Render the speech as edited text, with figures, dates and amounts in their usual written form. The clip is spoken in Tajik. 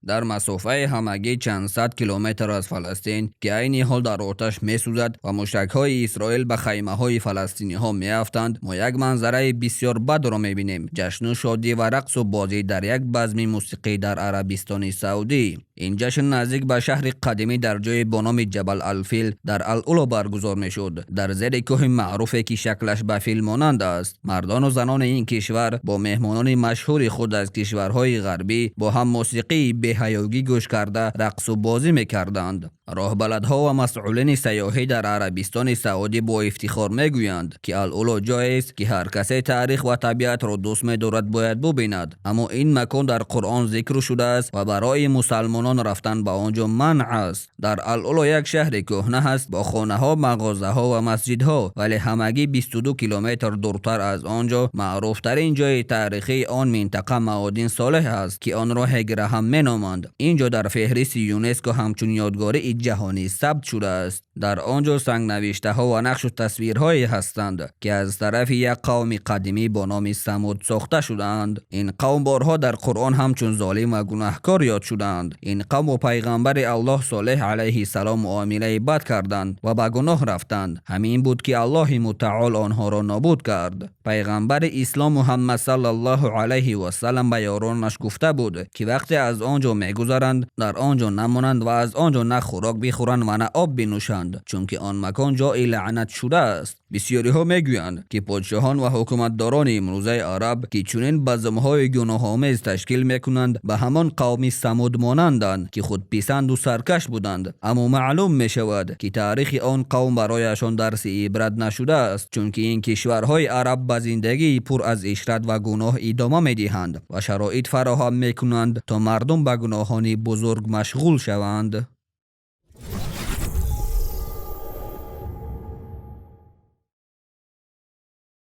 Дар масофаи ҳамагӣ чанд сад километр аз Фаластин, ки айни ҳол дар оташ месӯзад ва мушакҳои Исроил ба хаймаҳои фаластиниҳо меафтанд, мо як манзараи бисёр бадро мебинем: ҷашну шодӣ ва рақсу бозӣ дар як базми мусиқӣ дар Арабистони Саудӣ. Ин ҷашн наздик ба шаҳри қадимӣ дар ҷое бо номи Ҷабал Алфил дар Ал-Уло баргузор мешуд, дар зери кӯҳи маъруфе, ки шаклаш ба фил монанд аст. Мардону занони ин кишвар бо меҳмонони машҳури худ аз кишварҳои ғарбӣ бо ҳам мусиқии беҳаёгӣ гӯш карда, рақсу бозӣ мекарданд. Роҳбаладҳо ва масъулини сайёҳӣ дар Арабистони Саудӣ бо ифтихор мегӯянд, ки Ал-Уло ҷоест, ки ҳар касе таърих ва табиатро дӯст медорад, бояд бубинад. Аммо ин макон дар Қуръон зикр шудааст ва барои мусалмонон рафтан ба он ҷо манъ аст. Дар Ал-Уло як шаҳри кӯҳна ҳаст бо хонаҳо, мағозаҳо ва масҷидҳо, вале ҳамагӣ 22 километр дуртар аз он ҷо маъруфтарин ҷои таърихии он минтақа Маодин Солеҳ аст, ки онро Ҳегра ҳам меноманд. Ин ҷо дар феҳристи ЮНЕСКО ҳамчун ёдгории ҷаҳонӣ сабт шудааст. Дар он ҷо сангнавиштаҳо ва нақшу тасвирҳое ҳастанд, ки аз тарафи як қавми қадимӣ бо номи Самуд сохта шудаанд. Ин қавм борҳо дар Қуръон ҳамчун золим ва гунаҳкор ёд шудаанд. Ин қавм бо пайғамбари Аллоҳ Солеҳ алайҳиссалом муомилаи бад карданд ва ба гуноҳ рафтанд. Ҳамин буд, ки Аллоҳи Мутаол онҳоро нобуд кард. Пайғамбари ислом Муҳаммад саллаллоҳу алайҳи васаллам ба ёронаш гуфта буд, ки вақте аз он ҷо мегузаранд, дар он ҷо намонанд ва аз он ҷо на хӯрок бихӯранд ва на об бинӯшанд, чунки он макон ҷои лаънат шудааст. Бисёриҳо мегӯянд, ки подшоҳон ва ҳукуматдорони имрӯзаи араб, ки чунин базмҳои гуноҳомез ташкил мекунанд, ба ҳамон қавми Самуд монанданд, ки худписанду саркаш буданд. Аммо маълум мешавад, ки таърихи он қавм барояшон дарси ибрат нашудааст, чунки ин кишварҳои араб ба зиндагии пур аз ишрат ва гуноҳ идома медиҳанд ва шароит фароҳам мекунанд, то мардум ба гуноҳони бузург машғул шаванд.